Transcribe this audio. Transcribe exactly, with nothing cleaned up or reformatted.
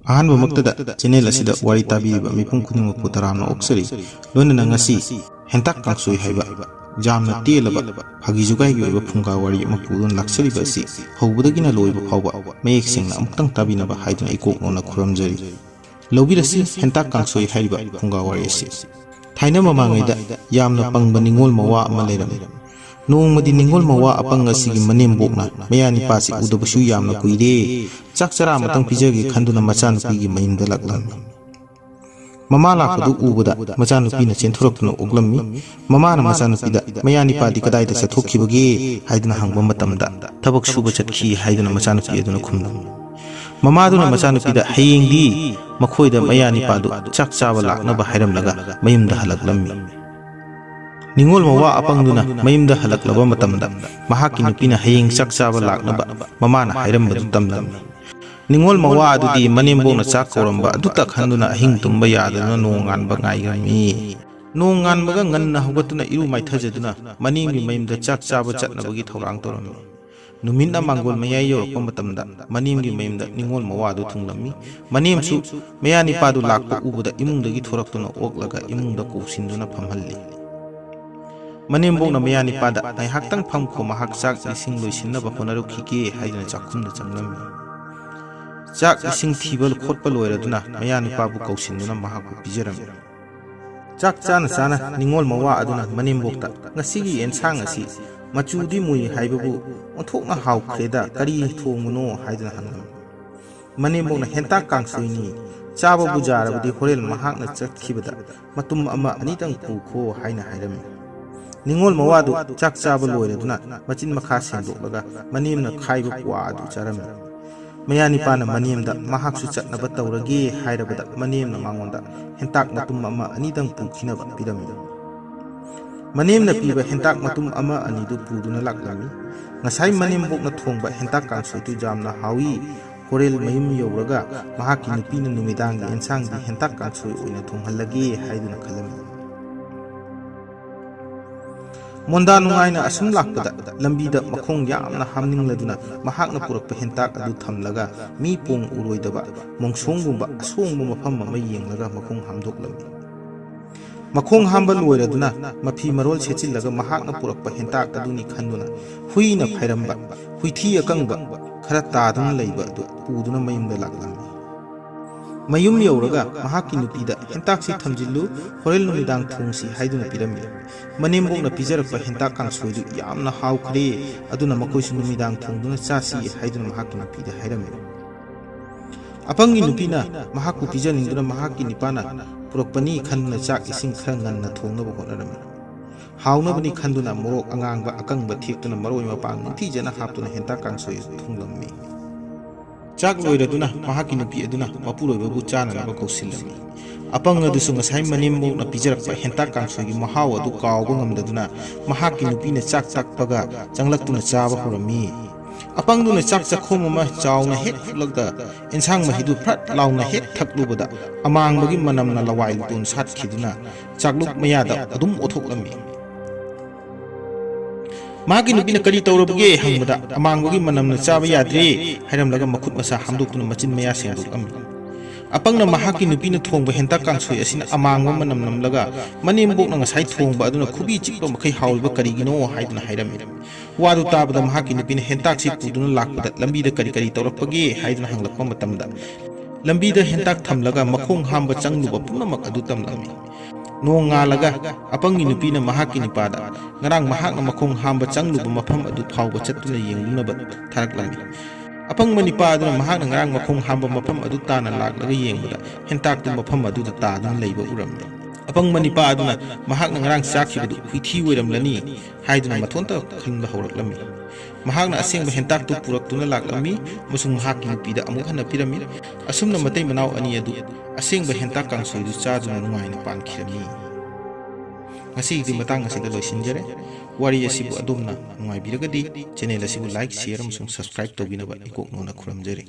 ꯑꯍꯥꯟꯕꯃꯛꯇꯗ channel ꯑꯁꯤꯗ ꯋꯥꯔꯤ ꯇꯥꯕꯤꯔꯤꯕ ꯃꯤꯄꯨꯝ ꯈꯨꯗꯤꯡꯃꯛꯄꯨ ꯇꯔꯥꯝꯅ ꯑꯣꯛꯆꯔꯤ꯫ ꯂꯣꯏꯅꯅ ꯉꯁꯤ ꯍꯦꯟꯇꯥꯛ ꯀꯥꯡꯁꯣꯏ ꯍꯥꯏꯕ ꯌꯥꯝꯅ ꯇꯦꯜꯂꯕ ꯐꯥꯒꯤ ꯖꯨꯒꯥꯏꯒꯤ ꯑꯣꯏꯕ ꯐꯨꯡꯒꯥ ꯋꯥꯔꯤ ꯑꯃ ꯄꯨꯗꯨꯅ ꯂꯥꯛꯆꯔꯤꯕ ꯑꯁꯤ ꯍꯧꯕꯗꯒꯤꯅ ꯂꯣꯏꯕ ꯐꯥꯎꯕ ꯃꯌꯦꯛ ꯁꯦꯡꯅ ꯑꯃꯨꯛꯇꯪ ꯇꯥꯕꯤꯅꯕ ꯍꯥꯏꯗꯨꯅ ꯏꯀꯣꯛ ꯅꯧꯅ ꯈꯨꯔꯨꯝꯖꯔꯤ꯫ ꯂꯧꯕꯤꯔꯁꯤ ꯍꯦꯟꯇꯥꯛ ꯀꯥꯡꯁꯣꯏ ꯍꯥꯏꯔꯤꯕ ꯐꯨꯡꯒꯥ ꯋꯥꯔꯤ ꯑꯁꯤ꯫ ꯊꯥꯏꯅ ꯃꯃꯥꯡꯉꯩꯗ ꯌꯥꯝꯅ ꯄꯪꯕ ꯅꯤꯡꯉꯣꯜ ꯃꯋꯥ ꯑꯃ ꯂꯩꯔꯝꯃꯤ꯫ ꯅꯣꯡꯃꯗꯤ ꯅꯤꯡꯉꯣꯜ ꯃꯋꯥ ꯑꯄꯪ ꯑꯁꯤꯒꯤ ꯃꯅꯦꯝꯕꯣꯛꯅ ꯃꯌꯥꯅꯤꯄꯥꯁꯤ ꯎꯗꯕꯁꯨ ꯌꯥꯝꯅ ꯀꯨꯏꯔꯦ, ꯆꯥꯛ ꯆꯔꯥ ꯑꯃꯇꯪ ꯄꯤꯖꯒꯦ ꯈꯟꯗꯨꯅ ꯃꯆꯥꯅꯨꯄꯤꯒꯤ ꯃꯌꯨꯝꯗ ꯂꯥꯛꯂꯝꯃꯤ꯫ ꯃꯃꯥ ꯂꯥꯛꯄꯗꯨ ꯎꯕꯗ ꯃꯆꯥꯅꯨꯄꯤꯅ ꯆꯦꯟꯊꯣꯔꯛꯇꯨꯅ ꯑꯣꯛꯂꯝꯃꯤ꯫ ꯃꯃꯥꯅ ꯃꯆꯥꯅꯨꯄꯤꯗ "ꯃꯌꯥꯅꯤꯄꯥꯗꯤ ꯀꯗꯥꯏꯗ ꯆꯠꯊꯣꯛꯈꯤꯕꯒꯦ?" ꯍꯥꯏꯗꯨꯅ ꯍꯪꯕ ꯃꯇꯝꯗ, "ꯊꯕꯛ ꯁꯨꯕ ꯆꯠꯈꯤ" ꯍꯥꯏꯗꯨꯅ ꯃꯆꯥꯅꯨꯄꯤ ꯑꯗꯨꯅ ꯈꯨꯝꯂꯝꯃꯤ꯫ ꯃꯃꯥꯗꯨꯅ ꯃꯆꯥꯅꯨꯄꯤꯗ ꯍꯌꯦꯡꯗꯤ ꯃꯈꯣꯏꯗ ꯃꯌꯥꯅꯤꯄꯥꯗꯨ ꯆꯥꯛ ꯆꯥꯕ ꯂꯥꯛꯅꯕ ꯍꯥꯏꯔꯝꯂꯒ ꯃꯌꯨꯝꯗ ꯍꯜꯂꯛꯂꯝꯃꯤ꯫ ꯅꯤꯡꯉꯣꯜ ꯃꯋꯥ ꯑꯄꯪꯗꯨꯅ ꯃꯌꯨꯝꯗ ꯍꯜꯂꯛꯂꯕ ꯃꯇꯝꯗ ꯃꯍꯥꯛꯀꯤ ꯅꯨꯄꯤꯅ ꯍꯌꯦꯡ ꯆꯥꯛ ꯆꯥꯕ ꯂꯥꯛꯅꯕ ꯃꯃꯥꯅ ꯍꯥꯏꯔꯝꯕꯗꯨ ꯇꯝꯂꯝꯃꯤ꯫ ꯅꯤꯡꯉꯣꯜ ꯃꯋꯥ ꯑꯗꯨꯗꯤ ꯃꯅꯦꯝꯕꯣꯛꯅ ꯆꯥꯛ ꯀꯧꯔꯝꯕ ꯑꯗꯨꯇ ꯈꯟꯗꯨꯅ ꯑꯍꯤꯡ ꯇꯨꯝꯕ ꯌꯥꯗꯗꯨꯅ ꯅꯣꯡ ꯉꯥꯟꯕ ꯉꯥꯏꯔꯝꯃꯤ꯫ ꯅꯣꯡ ꯉꯥꯟꯕꯒ ꯉꯟꯅ ꯍꯧꯒꯠꯇꯨꯅ ꯏꯔꯨ ꯃꯥꯏꯊꯖꯗꯨꯅ ꯃꯅꯦꯝꯒꯤ ꯃꯌꯨꯝꯗ ꯆꯥꯛ ꯆꯥꯕ ꯆꯠꯅꯕꯒꯤ ꯊꯧꯔꯥꯡ ꯇꯧꯔꯝꯃꯤ꯫ ꯅꯨꯃꯤꯠꯅ ꯃꯥꯡꯒꯣꯜ ꯃꯌꯥꯏ ꯌꯧꯔꯛꯄ ꯃꯇꯝꯗ ꯃꯅꯦꯝꯒꯤ ꯃꯌꯨꯝꯗ ꯅꯤꯡꯉꯣꯜ ꯃꯋꯥꯗꯨ ꯊꯨꯡꯂꯝꯃꯤ꯫ ꯃꯅꯦꯝꯁꯨ ꯃꯌꯥꯅꯤꯄꯥꯗꯨ ꯂꯥꯛꯄ ꯎꯕꯗ ꯏꯃꯨꯡꯗꯒꯤ ꯊꯣꯔꯛꯇꯨꯅ ꯑꯣꯛꯂꯒ ꯏꯃꯨꯡꯗ ꯀꯧꯁꯤꯟꯗꯨꯅ ꯐꯝꯍꯜꯂꯤ꯫ ꯃꯅꯦꯝꯕꯣꯛꯅ ꯃꯌꯥꯅꯤꯄꯥꯗ "ꯉꯥꯏꯍꯥꯛꯇꯪ ꯐꯝꯈꯣ, ꯃꯍꯥꯛ ꯆꯥꯛ ꯏꯁꯤꯡ ꯂꯣꯏꯁꯤꯟꯅꯕ ꯍꯣꯠꯅꯔꯛꯈꯤꯒꯦ" ꯍꯥꯏꯗꯨꯅ ꯆꯥꯛꯈꯨꯝꯗ ꯆꯪꯂꯝꯃꯤ꯫ ꯆꯥꯛ ꯏꯁꯤꯡ ꯊꯤꯕ ꯈꯣꯠꯄ ꯂꯣꯏꯔꯗꯨꯅ ꯃꯌꯥꯅꯤꯄꯥꯕꯨ ꯀꯧꯁꯤꯟꯗꯨꯅ ꯃꯍꯥꯛꯄꯨ ꯄꯤꯖꯔꯝꯃꯤ꯫ ꯆꯥꯛ ꯆꯥꯅ ꯆꯥꯅ ꯅꯤꯡꯉꯣꯜ ꯃꯋꯥ ꯑꯗꯨꯅ ꯃꯅꯦꯝꯕꯣꯛꯇ "ꯉꯁꯤꯒꯤ ꯑꯦꯟꯁꯥꯡ ꯑꯁꯤ ꯃꯆꯨꯗꯤ ꯃꯨꯏ ꯍꯥꯏꯕꯕꯨ ꯑꯣꯟꯊꯣꯛꯅ ꯍꯥꯎꯈ꯭ꯔꯦꯗ, ꯀꯔꯤ ꯊꯣꯡꯕꯅꯣ?" ꯍꯥꯏꯗꯨꯅ ꯍꯪꯂꯝꯃꯤ꯫ ꯃꯅꯦꯝꯕꯣꯛꯅ "ꯍꯦꯟꯇꯥꯛ ꯀꯥꯡꯁꯣꯏꯅꯤ, ꯆꯥꯕꯕꯨ ꯌꯥꯔꯕꯗꯤ ꯍꯣꯔꯦꯟ ꯃꯍꯥꯛꯅ ꯆꯠꯈꯤꯕꯗ ꯃꯇꯨꯝ ꯑꯃ ꯑꯅꯤꯇꯪ ꯄꯨꯈꯣ" ꯍꯥꯏꯅ ꯍꯥꯏꯔꯝꯃꯤ꯫ ꯅꯤꯡꯉꯣꯜ ꯃꯋꯥꯗꯨ ꯆꯥꯛ ꯆꯥꯕ ꯂꯣꯏꯔꯗꯨꯅ ꯃꯆꯤꯟ ꯃꯈꯥ ꯁꯦꯡꯗꯣꯛꯂꯒ ꯃꯅꯦꯝꯅ ꯈꯥꯏꯕ ꯀ꯭ꯋꯥ ꯑꯗꯨ ꯆꯥꯔꯝꯃꯤ꯫ ꯃꯌꯥꯅꯤꯄꯥꯅ ꯃꯅꯦꯝꯗ ꯃꯍꯥꯛꯁꯨ ꯆꯠꯅꯕ ꯇꯧꯔꯒꯦ ꯍꯥꯏꯔꯕꯗ ꯃꯅꯦꯝꯅ ꯃꯉꯣꯟꯗ ꯍꯦꯟꯇꯥꯛ ꯃꯇꯨꯝ ꯑꯃ ꯑꯅꯤꯗꯪ ꯄꯨꯈꯤꯅꯕ ꯄꯤꯔꯝꯃꯤ꯫ ꯃꯅꯦꯝꯅ ꯄꯤꯕ ꯍꯦꯟꯇꯥꯛ ꯃꯇꯨꯝ ꯑꯃ ꯑꯅꯤꯗꯨ ꯄꯨꯗꯨꯅ ꯂꯥꯛꯂꯝꯃꯤ꯫ ꯉꯁꯥꯏ ꯃꯅꯦꯝꯕꯣꯛꯅ ꯊꯣꯡꯕ ꯍꯦꯟꯇꯥꯛ ꯀꯥꯡꯁꯣꯏꯗꯨ ꯌꯥꯝꯅ ꯍꯥꯎꯏ꯫ ꯍꯣꯔꯦꯟ ꯃꯌꯨꯝ ꯌꯧꯔꯒ ꯃꯍꯥꯛꯀꯤ ꯅꯨꯄꯤꯅ ꯅꯨꯃꯤꯗꯥꯡꯒꯤ ꯑꯦꯟꯁꯥꯡꯗꯤ ꯍꯦꯟꯇꯥꯛ ꯀꯥꯡꯁꯣꯏ ꯑꯣꯏꯅ ꯊꯣꯡꯍꯜꯂꯒꯦ ꯍꯥꯏꯗꯨꯅ ꯈꯜꯂꯝꯃꯤ꯫ ꯃꯣꯟꯗꯥ ꯅꯨꯡꯉꯥꯏꯅ ꯑꯁꯨꯝ ꯂꯥꯛꯄꯗ ꯂꯝꯕꯤꯗ ꯃꯈꯣꯡ ꯌꯥꯝꯅ ꯍꯥꯝꯅꯤꯡꯂꯗꯨꯅ ꯃꯍꯥꯛꯅ ꯄꯨꯔꯛꯄ ꯍꯦꯟꯇꯥꯛ ꯑꯗꯨ ꯊꯝꯂꯒ ꯃꯤ ꯄꯣꯡ ꯎꯔꯣꯏꯗꯕ ꯃꯣꯡꯁꯣꯡꯒꯨꯝꯕ ꯑꯁꯣꯡꯕ ꯃꯐꯝ ꯑꯃ ꯌꯦꯡꯂꯒ ꯃꯈꯣꯡ ꯍꯥꯝꯗꯣꯛꯂꯝꯃꯤ꯫ ꯃꯈꯣꯡ ꯍꯥꯝꯕ ꯂꯣꯏꯔꯗꯨꯅ ꯃꯐꯤ ꯃꯔꯣꯜ ꯁꯦꯠꯆꯤꯜꯂꯒ ꯃꯍꯥꯛꯅ ꯄꯨꯔꯛꯄ ꯍꯦꯟꯇꯥꯛ ꯑꯗꯨꯅꯤ ꯈꯟꯗꯨꯅ ꯍꯨꯏꯅ ꯐꯥꯏꯔꯝꯕ ꯍꯨꯏꯊꯤ ꯑꯀꯪꯕ ꯈꯔ ꯇꯥꯗꯨꯅ ꯂꯩꯕ ꯑꯗꯨ ꯄꯨꯗꯨꯅ ꯃꯌꯨꯝꯗ ꯂꯥꯛꯂꯝꯃꯤ꯫ ꯃꯌꯨꯝ ꯌꯧꯔꯒ ꯃꯍꯥꯛꯀꯤ ꯅꯨꯄꯤꯗ "ꯍꯦꯟꯇꯥꯛꯁꯤ ꯊꯝꯖꯤꯜꯂꯨ, ꯍꯣꯔꯦꯟ ꯅꯨꯃꯤꯗꯥꯡ ꯊꯣꯡꯁꯤ" ꯍꯥꯏꯗꯨꯅ ꯄꯤꯔꯝꯃꯤ꯫ ꯃꯅꯦꯝꯕꯣꯛꯅ ꯄꯤꯖꯔꯛꯄ ꯍꯦꯟꯇꯥꯛ ꯀꯥꯡꯁꯣꯏꯗꯨ ꯌꯥꯝꯅ ꯍꯥꯎꯈ꯭ꯔꯦ, ꯑꯗꯨꯅ ꯃꯈꯣꯏꯁꯨ ꯅꯨꯃꯤꯗꯥꯡ ꯊꯣꯡꯗꯨꯅ ꯆꯥꯁꯤ ꯍꯥꯏꯗꯨꯅ ꯃꯍꯥꯛꯀꯤ ꯅꯨꯄꯤꯗ ꯍꯥꯏꯔꯝꯃꯤ꯫ ꯑꯄꯪꯒꯤ ꯅꯨꯄꯤꯅ ꯃꯍꯥꯛꯄꯨ ꯄꯤꯖꯅꯤꯡꯗꯨꯅ ꯃꯍꯥꯛꯀꯤ ꯅꯨꯄꯥꯅ ꯄꯨꯔꯛꯄꯅꯤ ꯈꯟꯗꯨꯅ ꯆꯥꯛ ꯏꯁꯤꯡ ꯈꯔ ꯉꯟꯅ ꯊꯣꯡꯅꯕ ꯍꯣꯠꯅꯔꯝꯃꯤ꯫ ꯍꯥꯎꯅꯕꯅꯤ ꯈꯟꯗꯨꯅ ꯃꯣꯔꯣꯛ ꯑꯉꯥꯡꯕ ꯑꯀꯪꯕ ꯊꯦꯛꯇꯨꯅ ꯃꯔꯣꯏ ꯃꯄꯥꯡ ꯅꯤꯡꯊꯤꯖꯅ ꯍꯥꯞꯇꯨꯅ ꯍꯦꯟꯇꯥꯛ ꯀꯥꯡꯁꯣꯏ ꯑꯗꯨ ꯊꯣꯡꯂꯝꯃꯤ꯫ ꯆꯥꯛ ꯂꯣꯏꯔꯗꯨꯅ ꯃꯍꯥꯛꯀꯤ ꯅꯨꯄꯤ ꯑꯗꯨꯅ ꯃꯄꯨꯔꯣꯏꯕꯕꯨ ꯆꯥꯅꯅꯕ ꯀꯧꯁꯤꯜꯂꯝꯃꯤ꯫ ꯑꯄꯪ ꯑꯗꯨꯁꯨ ꯉꯁꯥꯏ ꯃꯅꯦꯝꯕꯣꯛꯅ ꯄꯤꯖꯔꯛꯄ ꯍꯦꯟꯇꯥꯛ ꯀꯥꯡꯁꯣꯏꯒꯤ ꯃꯍꯥꯎ ꯑꯗꯨ ꯀꯥꯎꯕ ꯉꯝꯗꯗꯨꯅ ꯃꯍꯥꯛꯀꯤ ꯅꯨꯄꯤꯅ ꯆꯥꯛ ꯇꯛꯄꯒ ꯆꯪꯂꯛꯇꯨꯅ ꯆꯥꯕ ꯍꯧꯔꯝꯃꯤ꯫ ꯑꯄꯪꯗꯨꯅ ꯆꯥꯛ ꯆꯥꯛꯈꯣꯝ ꯑꯃ ꯆꯥꯎꯅ ꯍꯦꯛ ꯐꯨꯠꯂꯒ ꯏꯟꯁꯥꯡ ꯃꯍꯤꯗꯨ ꯐ꯭ꯔꯠ ꯂꯥꯎꯅ ꯍꯦꯛ ꯊꯛꯂꯨꯕꯗ ꯑꯃꯥꯡꯕꯒꯤ ꯃꯅꯝꯅ ꯂꯋꯥꯏ ꯂꯨꯇꯣꯟ ꯁꯥꯠꯈꯤꯗꯨꯅ ꯆꯥꯛꯂꯨꯛ ꯃꯌꯥꯗ ꯑꯗꯨꯝ ꯑꯣꯊꯣꯛꯂꯝꯃꯤ꯫ ꯃꯍꯥꯛꯀꯤ ꯅꯨꯄꯤꯅ "ꯀꯔꯤ ꯇꯧꯔꯕꯒꯦ?" ꯍꯪꯕꯗ "ꯑꯃꯥꯡꯕꯒꯤ ꯃꯅꯝꯅ ꯆꯥꯕ ꯌꯥꯗ꯭ꯔꯦ" ꯍꯥꯏꯔꯝꯂꯒ ꯃꯈꯨꯠ ꯃꯁꯥ ꯍꯥꯝꯗꯣꯛꯇꯨꯅ ꯃꯆꯤꯟ ꯃꯌꯥ ꯁꯦꯡꯗꯣꯛꯂꯝꯃꯤ꯫ ꯑꯄꯪꯅ ꯃꯍꯥꯛꯀꯤ ꯅꯨꯄꯤꯅ ꯊꯣꯡꯕ ꯍꯦꯟꯇꯥꯛ ꯀꯥꯡꯁꯣꯏ ꯑꯁꯤꯅ ꯑꯃꯥꯡꯕ ꯃꯅꯝ ꯅꯝꯂꯒ ꯃꯅꯦꯝꯕꯣꯛꯅ ꯉꯁꯥꯏ ꯊꯣꯡꯕ ꯑꯗꯨꯅ ꯈꯨꯕꯤ ꯆꯤꯛꯄ ꯃꯈꯩ ꯍꯥꯎꯔꯤꯕ ꯀꯔꯤꯒꯤꯅꯣ ꯍꯥꯏꯗꯨꯅ ꯍꯥꯏꯔꯝꯃꯤ꯫ ꯋꯥꯗꯨ ꯇꯥꯕꯗ ꯃꯍꯥꯛꯀꯤ ꯅꯨꯄꯤꯅ "ꯍꯦꯟꯇꯥꯛꯁꯤ ꯄꯨꯗꯨꯅ ꯂꯥꯛꯄꯗ ꯂꯝꯕꯤꯗ ꯀꯔꯤ ꯀꯔꯤ ꯇꯧꯔꯛꯄꯒꯦ?" ꯍꯥꯏꯗꯨꯅ ꯍꯪꯂꯛꯄ ꯃꯇꯝꯗ ꯂꯝꯕꯤꯗ ꯍꯦꯟꯇꯥꯛ ꯊꯝꯂꯒ ꯃꯈꯣꯡ ꯍꯥꯝꯕ ꯆꯪꯂꯨꯕ ꯄꯨꯝꯅꯃꯛ ꯑꯗꯨ ꯇꯝꯂꯝꯃꯤ꯫ ꯅꯣꯡꯉꯥꯜꯂꯒ ꯑꯄꯪꯒꯤ ꯅꯨꯄꯤꯅ ꯃꯍꯥꯛꯀꯤ ꯅꯨꯄꯥꯗ ꯉꯔꯥꯡ ꯃꯍꯥꯛꯅ ꯃꯈꯣꯡ ꯍꯥꯝꯕ ꯆꯪꯂꯨꯕ ꯃꯐꯝ ꯑꯗꯨ ꯐꯥꯎꯕ ꯆꯠꯇꯨꯅ ꯌꯦꯡꯂꯨꯅꯕ ꯊꯥꯔꯛꯂꯝꯃꯤ꯫ ꯑꯄꯪꯕ ꯅꯨꯄꯥ ꯑꯗꯨꯅ ꯃꯍꯥꯛꯅ ꯉꯔꯥꯡ ꯃꯈꯣꯡ ꯍꯥꯝꯕ ꯃꯐꯝ ꯑꯗꯨ ꯇꯥꯅ ꯂꯥꯛꯂꯒ ꯌꯦꯡꯕꯗ ꯍꯦꯟꯇꯥꯛꯇꯨ ꯃꯐꯝ ꯑꯗꯨꯗ ꯇꯥꯗꯨꯅ ꯂꯩꯕ ꯎꯔꯝꯃꯤ꯫ ꯑꯄꯪꯕ ꯅꯨꯄꯥ ꯑꯗꯨꯅ ꯃꯍꯥꯛꯅ ꯉꯔꯥꯡ ꯆꯥꯈꯤꯕꯗꯨ ꯍꯨꯏꯊꯤ ꯑꯣꯏꯔꯝꯂꯅꯤ ꯍꯥꯏꯗꯨꯅ ꯃꯊꯣꯟꯇ ꯈꯟꯕ ꯍꯧꯔꯛꯂꯝꯃꯤ꯫ ꯃꯍꯥꯛꯅ ꯑꯁꯦꯡꯕ ꯍꯦꯟꯇꯥꯛꯇꯨ ꯄꯨꯔꯛꯇꯨꯅ ꯂꯥꯛꯂꯝꯃꯤ ꯑꯃꯁꯨꯡ ꯃꯍꯥꯛꯀꯤ ꯅꯨꯄꯤꯗ ꯑꯃꯨꯛ ꯍꯟꯅ ꯄꯤꯔꯝꯃꯤ꯫ ꯑꯁꯨꯝꯅ ꯃꯇꯩ ꯃꯅꯥꯎ ꯑꯅꯤ ꯑꯗꯨ ꯑꯁꯦꯡꯕ ꯍꯦꯟꯇꯥꯛ ꯀꯥꯡꯁꯣꯏꯗꯨ ꯆꯥꯗꯨꯅ ꯅꯨꯡꯉꯥꯏꯅ ꯄꯥꯟꯈꯤꯔꯝꯃꯤ꯫ ꯉꯁꯤꯒꯤꯗꯤ ꯃꯇꯥꯡ ꯑꯁꯤꯗ ꯂꯣꯏꯁꯤꯟꯖꯔꯦ꯫ ꯋꯥꯔꯤ ꯑꯁꯤꯕꯨ ꯑꯗꯣꯝꯅ ꯅꯨꯡꯉꯥꯏꯕꯤꯔꯒꯗꯤ channel ꯑꯁꯤꯕꯨ like, share ꯑꯃꯁꯨꯡ subscribe ꯇꯧꯕꯤꯅꯕ ꯏꯀꯣꯛ ꯅꯧꯅ ꯈꯨꯔꯨꯝꯖꯔꯤ꯫